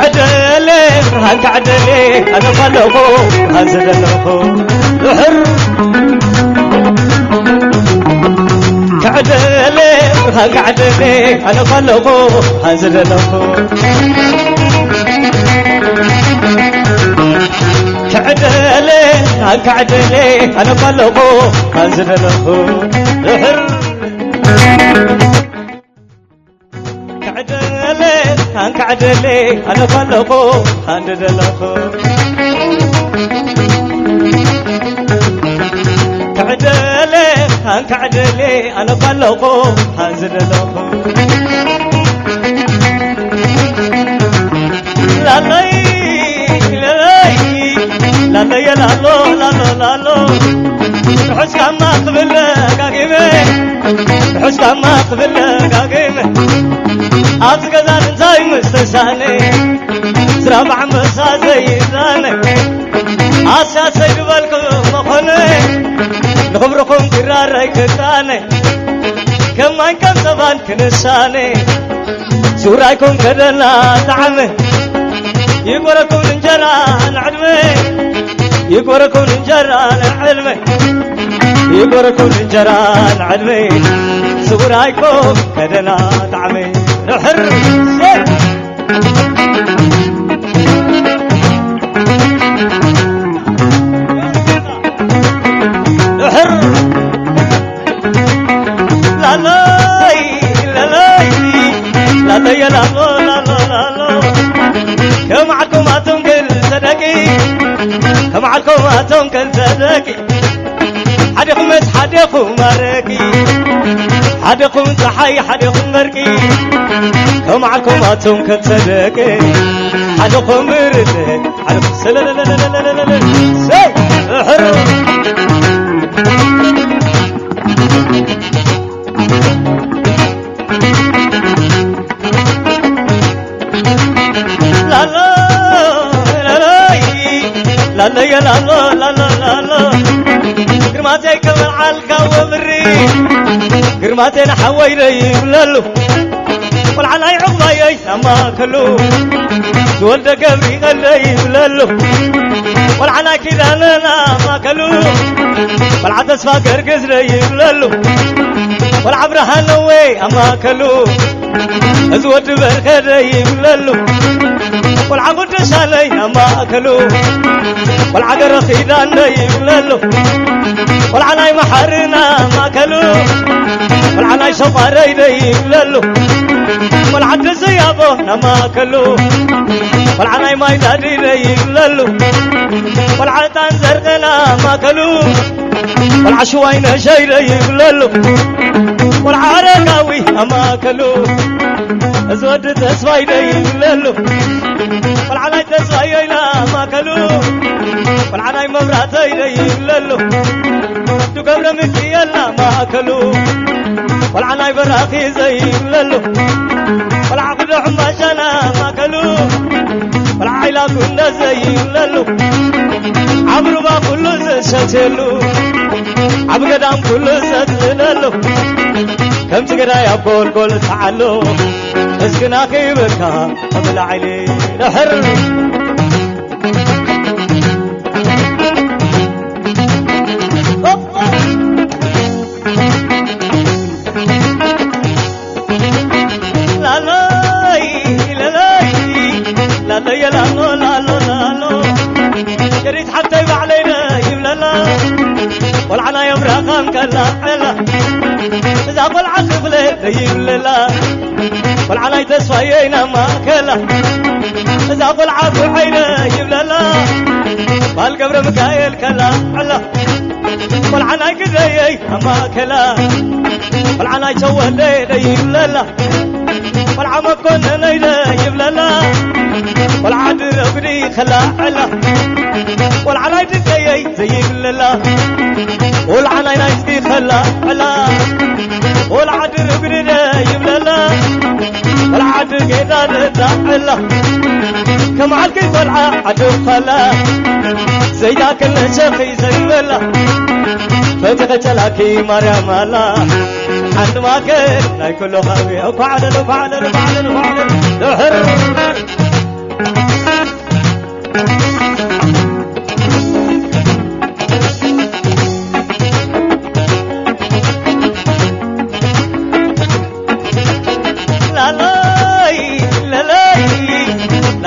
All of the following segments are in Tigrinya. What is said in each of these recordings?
ዕደለ ብርሃን ክዕደለ ኣነ ኳለኹ ብርሃን ዝደለኹ ድሕር ክዕደለ ብርሃን ክዕደለ ኣነ ኳለኹ ብርሃን ዝደለኹ ክዕደለ ብርሃን ክዕደለ ኣነ ኳለኹ ብርሃን ዝደለኹ ድሕር ክዕደለ ኣንክዕደለ ኣነ ኳለኹ ሓንድ ደለኹ ክዕደለ ኣንክዕደለ ኣነ ኳለኹ ሓንዝ ደለኹ ላለይ ለለይ ላለየ ላሎ ላሎ ላሎ ርሑስ ካማ ክብል ደጋጊመ ርሑስ ካማ ክብል ደጋጊመ ኣብዚ ገዛ እንታይ ምስተሳነ ስራብ ዓንበሳ ዘይዛነ ኣሳሰይ ዝበልኩ መኾነ ንኽብርኹም ክራረይ ክቃነ ከማይ ከም ሰባን ክንሳነ ሱራይኩም ከደና ጣዕመ ይጎረኩም እንጀራ ንዕድመ ይጎረኩም እንጀራ ንዕድመ ይጎረኩም እንጀራ ንዕድመ ስውራይኩም ከደና ጣዕመ ርሕር ድሕር ላለይ ላለይ ላለየ ላሎ ላሎ ላሎ ከም ዓልኩም ኣቶም ክልተ ደቂ ከም ዓልኩም ኣቶም ክልተ ደቂ ሓደኹም መስ ሓደኹም ኣረቂ ሓደኹም ፀሓይ ሓደኹም በርቂ ከም ዓልኩም ኣቶም ክልተ ደቂ ሓደኹም ምርት ሓደኹም ሰለለለለለለለለ ሰይ እሕር ላለየ ላሎ ላሎ ላሎ ግርማተይ ከመልዓልካ ወብሪ ግርማተይ ንሓወይ ደይብለሉ ቆልዓ ናይ ዕቑባየይ ኣማእከሉ ዝወልደ ገብሪ ቀልደ ይብለሉ ቆልዓ ናይ ኪዳነና ኣማእከሉ ቆልዓ ተስፋ ገርግስ ደይብለሉ ቆልዓ ብርሃነወይ ኣማእከሉ እዚ ወዲ በርከደ ይብለሉ ቆልዓ ቅዱሳነይ ኣማእከሉ ቆልዓ ገረኺዳነ ይብለሉ ቆልዓ ናይ መሓርና ማእከሉ ቆልዓ ናይ ሸቋረይ ደይብለሉ ቆልዓ ደዘያቦ ናማእከሉ ቆልዓ ናይ ማይዳዲ ደይብለሉ ቆልዓ ዕጣን ዘርቀና ማእከሉ ቆልዓ ሽዋይ ነሸይ ደይብለሉ ቆልዓ ኣረጋዊ ኣማእከሉ እዚ ወዲ ተስፋይ ደይብለሉ ቆልዓ ናይ ተስፋይ ዮይና ማእከሉ ቆልዓ ናይ መብራተይ ደይብለሉ ዱገብረ ምክየልና ማእከሉ ቆልዓ ናይ በራኺ ዘይብለሉ ቆልዓ ክዶ ሕምባሻና ማእከሉ ቆልዓ ዓይላ ኩንደ ዘይብለሉ ዓብሩባ ኩሉ ዝሰትየሉ ዓብ ገዳም ኩሉ ዘጽልለሉ ከምቲ ገዳይ ኣብ ጎልጎል ተዓሉ እስክና ከይበካ ተብላዕሊ ድሕር ላለይ ለለይ ላለየ ላሎ ላሎ ላሎ ሸሪት ሓብተይ ባዕለይ ይብለላ ቆልዓና የብራኻም ከላ ዕላ እዛ ቆልዓ ክፍለ ይብለላ ቆልዓ ናይ ተስፋየይ ናብ ማእከላ እዛ ቆልዓ ጉዐይነ ይብለላ ባል ገብረ ሚካኤል ከላ ዕላ ቆልዓ ናይ ግደየይ ኣብ ማእከላ ቆልዓ ናይ ሸወደይ ደይብለላ ቆልዓ መኮነነይ ደይብለላ ቆልዓ ድረጉዲ ከላ ዕላ ቆልዓ ናይ ድቀየይ ዘይብለላ ቆልዓ ናይ ናይስኪ ከላ ዕላ ቆልዓ ድረጉዲ ደይብለላ ቆልዓ ድጌዳ ደዛ ዕላ ከም ዓልኪ ቆልዓ ዓዲ ኸላ ዘይዳክል ነሸኺ ዘይበላ ፈቲኸ ጨላኪ ማርያም ኣላ ሓንቲ ማእከል ናይ ኩሉ ኸቢ እኳ ዓለል እኳ ዓለል እኳ ዓለል እኳ ዓለል ድሕር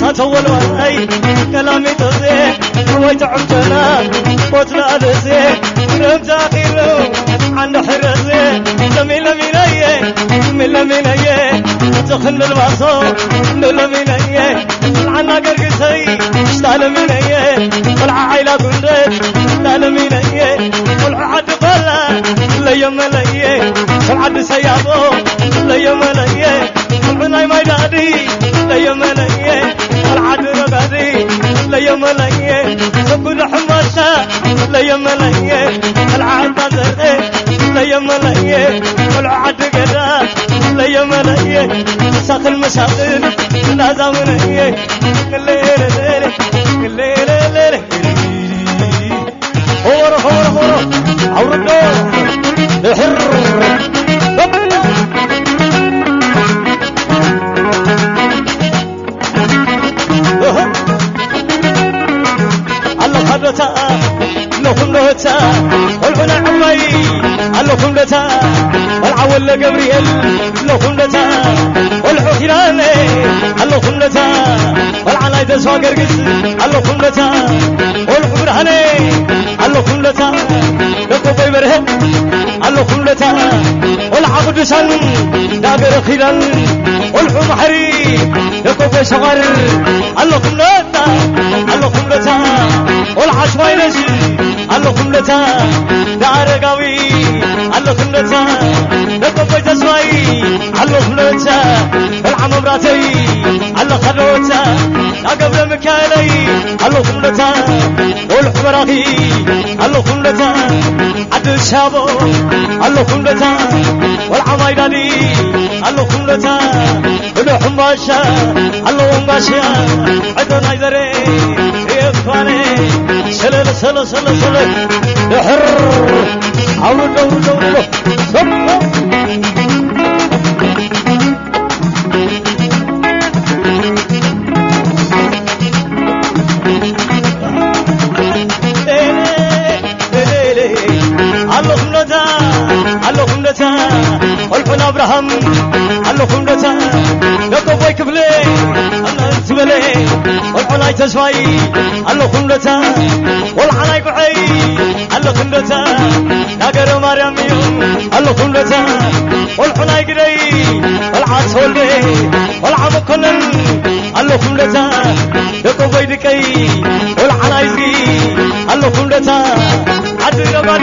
ሳተወልዋይ ቀላሚጦዜ ወይ ጥዕምተና ቦትና ኣደዜ ረምዛ ኺሉ ዓንዲ ሕረዜ ለሚለሚነየ ሚለሚነየ ዝኽንልባሶ ንለሚነየ ዓና ገርግሰይ ሽታ ለሚነየ ቆልዓ ዓይላ ጉንደት ሽታ ለሚነየ ቆልዑ ዓዲ ቆላ ለየመለየ ሰብ ዓዲ ሰያቦ ለየመለየ ቆልዑ ናይ ማይ ዳዲ ለየመለየ ቆልዓ ዓዲ ረጋዲ ለየመለየ ሰብ ጉዳ ሕማሻ ለየመለየ ቆልዓ ዓባ ዘርኤ ለየመለየ ቆልዑ ዓዲ ገዳ ለየመለየ ሳኽል መሳኽል እንዳዛሙነየ ክሌለሌለ ክሌለሌለ ሆሮ ሆሮ ሆሮ ኣውርዶ ድሕር ኣለኻዶታ ኣለኹም ዶታ ቆልዑና ዕማይ ኣለኹም ዶታ ቆልዓ ወለ ገብርኤል ኣለኹም ዶታ ቆልዑ ኪዳነ ኣለኹም ዶታ ቆልዓ ናይ ተስፋ ገርግስ ኣለኹም ዶታ ቆልዑ ብርሃነ ኣለኹም ዶታ ደቆቦይ በርሀ ኣለኹም ዶታ ቆልዓ ቅዱሳን ዳገረ ኪዳን ቆልዑ ማሕሪ ደቆቦይ ሰቋር ኣለኹም ዶታ ኣለኹም ዶታ ቆልዓ ሽማይነሽ ኣለኹም ዶታ ዳኣረጋዊ ኣለኹም ዶታ ደቆቦይ ተስፋይ ኣለኹም ዶታ ቆልዓ መብራተይ ኣለኻ ዶታ ዳገብረ ሚካኤለይ ኣለኹም ዶታ ቆልዑ በራኺ ኣለኹም ዶታ ዓዲ ሻቦ ኣለኹም ዶታ ቆልዓ ማይዳዲ ኣለኹም ዶታ ወደ ሕምባሻ ኣለዎም ጋሽያ ዕዶ ናይ ዘሬ የኳነ ሰለለ ሰለ ሰለ ሰለ ድሕር ኣውርዶ ኣውርዶ ኣውርዶ ኣለኹም ዶታ ኣለኹም ዶታ ቆልዑን ኣብርሃም ኣለኹም ዶታ ደቆቦይ ክፍለ ኣናን ዝበለ ቆልዑ ናይ ተስፋይ ኣለኹም ዶታ ቆልዓ ናይ ጉዐይ ኣለኹም ዶታ ናገረ ማርያም እዩ ኣለኹም ዶታ ቆልዑ ናይ ግደይ ቆልዓ ተወልደ ቆልዓ መኮነን ኣለኹም ዶታ ደቆቦይ ድቀይ ቆልዓ ናይዚ ኣለኹም ዓዲ ነባሪ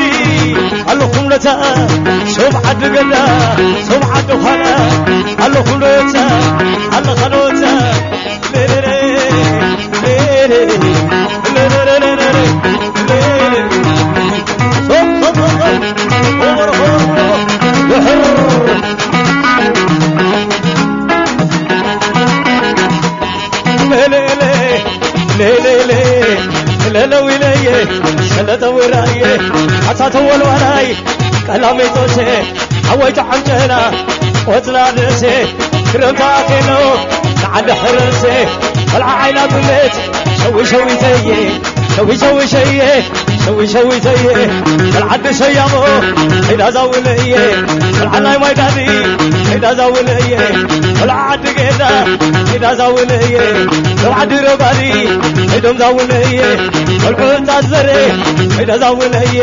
ኣለኹም ለታ፣ ሶብ ዓዲ ገዳ፣ ሶብ ዓዲ ዃላ ኣለኹም ለታ፣ ኣለኻ ለታ። ሶብ፣ ሶብ፣ ሶብ፣ ሶብ። ድሕር። ሌሌሌ፣ ሌሌሌ፣ ለለዊለየ፣ ሰለጠ ውራየ፣ ኣታ ተወልዋላይ፣ ቀላሜጦሴ፣ ሓወይ ተዓምጨና፣ ቆጽላ ደሴ፣ ክረምቲ ኣቴኖ፣ ንዓዲ ሕረሴ፣ ቆልዓ ዓይና ጉሜት፣ ሸዊ ሸዊተየ፣ ሸዊ ሸዊ ሸየ፣ ሸዊ ሸዊተየ፣ ቆልዓ ዓዲ ሰያሞ፣ ኸይዳ ዛውለየ፣ ቆልዓ ናይ ማይ ዳዲ፣ ኸይዳ ዛውለየ፣ ቆልዓ ዓዲ ጌዳ፣ ኸይዳ ዛውለየ፣ ሎም ዓዲ ሮጋዲ፣ ኸይዶም ዛውለየ፣ ቆልዑ ጣዘረ፣ ኸይዳ ዛውለየ፣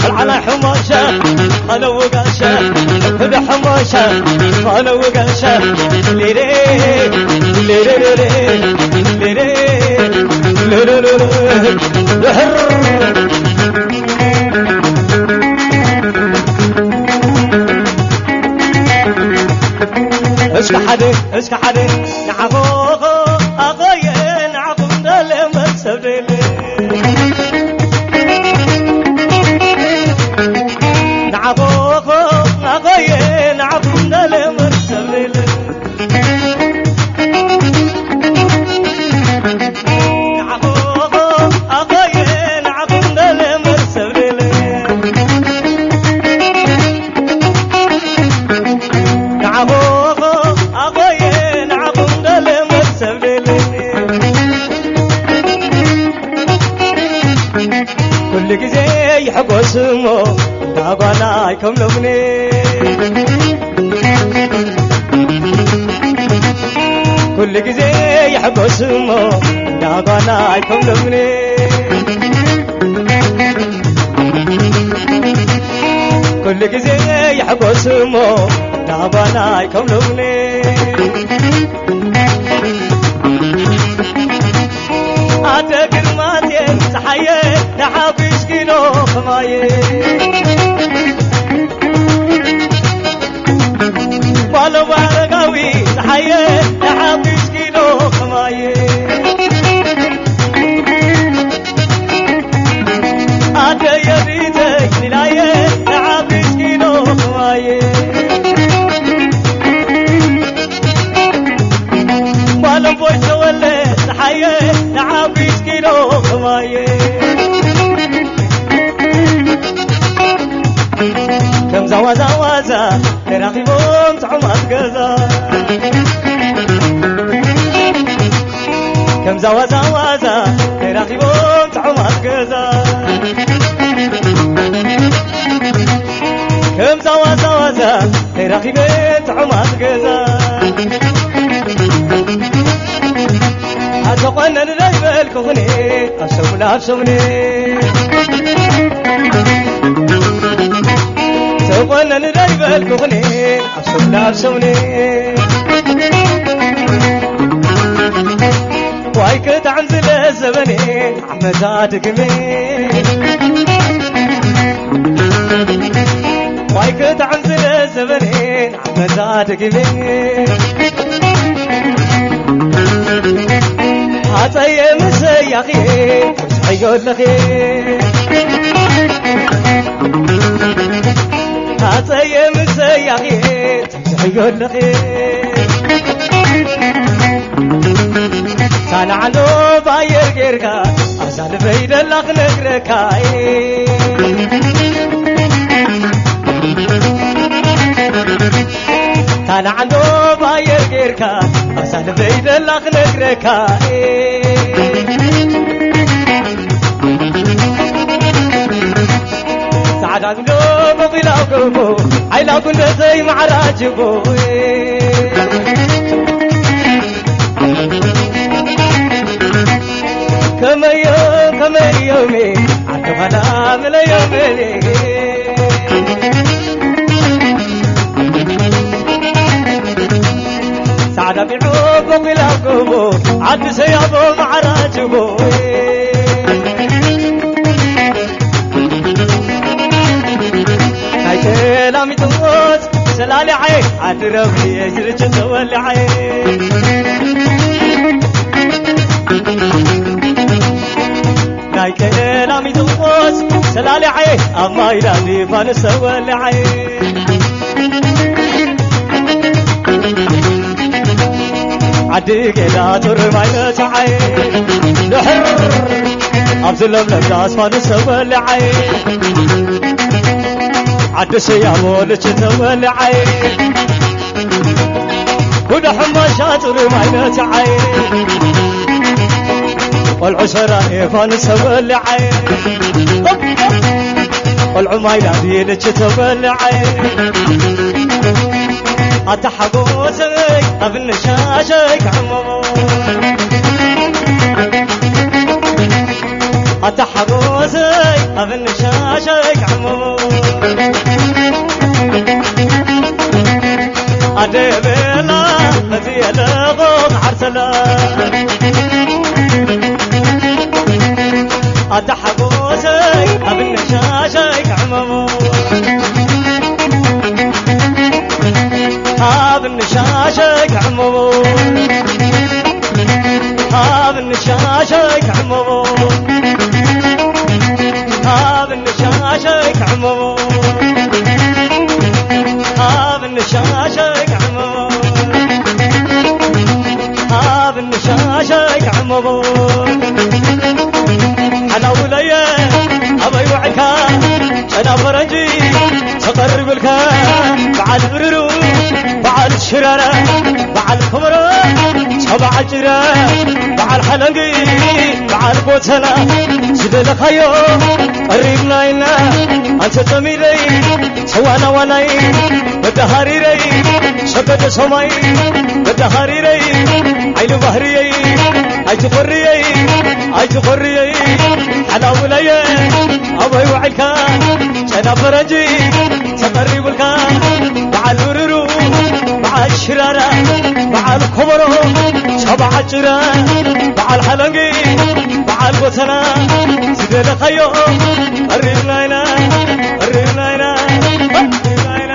ቆልዓ ናይ ሕሞሻ፣ ኣነ ውጋሻ፣ ክደ ሕሞሻ፣ ኣነ ውጋሻ፣ ሌሌ፣ ሌሌ፣ ሌሌ፣ ሌሌ፣ ሌሌ፣ ሌሌ፣ ድሕር። እስከ ሓደ፣ እስከ ሓደ፣ ንዓኾ ኣኾየ፣ ንዓኹም ደለ መሰብ ደለ። ንዓኾ ኣኾየ፣ ንዓኹም ደለ መሰብ ደለ። ንዓኾ ኣኾየ፣ ንዓኹም ደለ መሰብ ደለ። ንዓኹ ኣኾየ፣ ንዓኹም ደለ መሰብ ደለ። ኩሉ ግዜ ይሕጎስ እሞ፣ እንዳ ጓና ኣይከምሎምኒ። ኩሉ ግዜ ይሕጎስ እሞ፣ እንዳ ጓና ኣይከምሎምኒ። ኩሉ ግዜ ይሕጎስ እሞ፣ እንዳ ጓና ኣይከምሎምኒ። ኣደ ግርማቴ፣ ፀሓየ፣ ተሓጒስኪ ዶ ኸማየ? ጓል ኣረጋዊ፣ ፀሓየ፣ ተሓጒስኪ ዶ ኸማየ? ኣደየ ቢተይ ሊላየ፣ ተሓጒስኪ ዶ ኸማየ? ጓል ኣቦይ ተወልደ፣ ፀሓየ፣ ተሓጒስኪ ዶ ኸማየ? ከምዛ ዋዛ ዋዛ ተራኺቦም ጥዑማት ገዛ። ከምዛ ዋዛ ዋዛ ተራኺቦም ጥዑማት ገዛ። ከምዛ ዋዛ ዋዛ ተራኺበን ጥዑማት ገዛ። ኣተቆነን ዘይበልኩኽኒ ኣብ ሰሙን ኣብ ሰሙን። ተቆነን ዘይበልኩኽኒ ኣብ ሰሙን ኣብ ሰሙን። ዋይ ክጥዕም ዝለ ዘበኔ ዓመታ ድግሜ። ዋይ ክጥዕም ዝለ ዘበኔ ዓመታ ድግሜ። ሃፀየ ምሰያኽየ ተብዝሐዮ ኣለኽየ። ሃፀየ ምሰያኽየ ተብዝሐዮ ኣለኽየ። ሳንዓ ዶ ባየር ጌርካ ኣዛልፈይ ደላ ክነግረካ እየ። ታንዓ ዶ ባየር ጌርካ ኣዛልፈይ ደላ ክነግረካ እየ። ጻዕዳ ጉንዶ ቆቢላ ጎቦ፣ ዓይላ ጉንደተይ ማዕራ ጅቦ። ከመዮ ከመዮሜ ዓዲ ዃላ ምለዮሜ። ጻዕዳ ቢዖ ቆቢላ ጎቦ፣ ዓዲ ሰያቦ ማዕራ ጅቦ። ዓዲ ረብየ ዝርች ተወልዓየ ናይ ቀዳሚት ቁስ ሰላልዓየ ኣብ ማይዳ ሊባኖስ ተወልዓየ ዓዲ ገዳ ጡር ማይነትዓየ ድሕር ኣብዚ ለምለም ዳስፋኖስ ተወልዓየ ዓዲ ሰያሞ ልች ተወልዓየ ኩዳ ሕማሻ ጡር ማይነትዓየ ቆልዑ ሰራ ኤፋኖስ ተወልዓየ ቆልዑ ማይዳ ቢልች ተወልዓየ ኣታ ሓጎሰይ ኣብ ንሻሸይ ክዕመሞ ኣታ ሓጎሰይ ኣብ ንሻሸይ ክዕመሞ ኣደ በላ እቲ የለኾ ክዓርሰላ ኣታ ሓጎሰይ ኣብ ንሻሸይ ክዕመሞ ኣብ ንሻሸይ ክዕመሞ ኣብ ንሻሸይ ክዕመሞ ኣብ ንሻሸይ ክዕመሞ ኣብ ንሻሸይ ክዕመሞ ኣብ ንሻሸይ ክዕመሞ ሓላውለየ ኣበይ ውዕልካ ጨና ፈረንጂ ተቐርብልካ በዓል ብርሩ በዓል ሽራራ በዓል ከበሮ ጸባዓ ጭራ በዓል ሓለንጊ በዓል ጎተና ዝደለኻዮ ቀሪብና ኢና ኣንተ ጸሚደይ ሰዋና ዋናይ በዳሃሪረይ ሰገደ ሰማይ በዳሃሪረይ ዓይኒ ባህርየይ ኣይትኾርየይ ኣይትኾርየይ ሓላውለየ ኣበይ ውዕልካ ጨና ፈረንጂ ተቐሪቡልካ በዓል ብርሩ በዓል ሽራራ በዓል ኮበሮ ሰባዓ ጭራ በዓል ሓለንጊ በዓል ጎተና ዝደለኻዮ ቀሪብና ኢና ቀሪብና ኢና ቀሪብና ኢና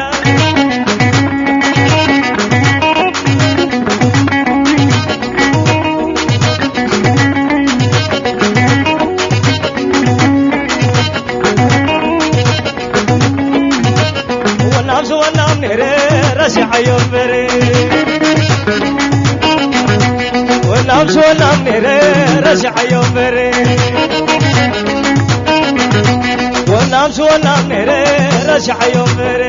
ወናም ዝወናም ነይረ ረሲዓዮ እምበር ወናም ዝወናም ነይረ ረሲዓዮ እምበር ወናም ዝወናም ነይረ ረሲዓዮ እምበር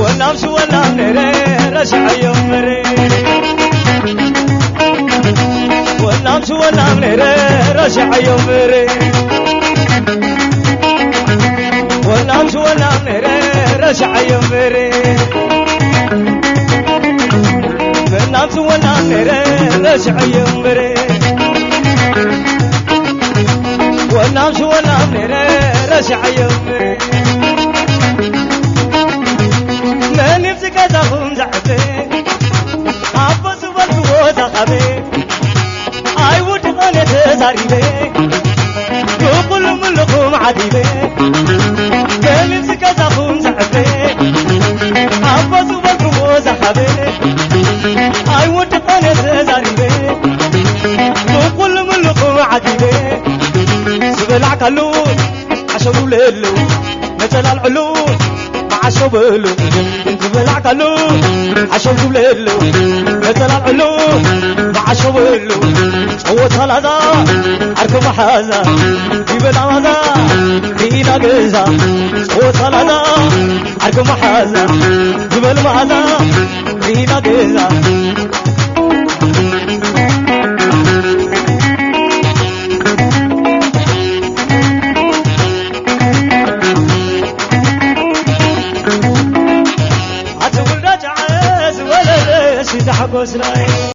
ወናም ዝወናም ነይረ ረሲዓዮ እምበር ወናም ዝወናም ነይረ ረሲዓዮ እምበር ወናም ዝወናም ነይረ ረሲዓዮ እምበር ወናም ዝወናም ነይረ ረሲዓዮ እምበር ወናም ዝወናም ነይረ ረሲዓዮ እምበር መን ይብዚ ገዛኹም ዘዕበ ኣቦ ዝበልክዎ ዘኻበ ኣይውድቐን ተዛሪበ ብኩሉ ምልኹም ዓዲበ ገሊጽ ገዛኹም ዘዕበ ኣቦ ዝበልክዎ ዘኻበ ኣይውድቐን ተዛሪበ ብኩሉ ምልኹም ዓዲበ ዝበላዕካሉ ዓሸው ይብለሉ ነጸላልዕሉ መዓሾ በሉ ዝበላዕካሉ ዓሾ ዝብለሉ ነተላልዕሉ መዓሾ በሉ ጸወታ ላዛ ዓርኪ መሓዛ ይበላ ማዛ ርኢና ገዛ ጸወታ ላዛ ዓርኪ መሓዛ ዝበል ማዛ ርኢና ገዛ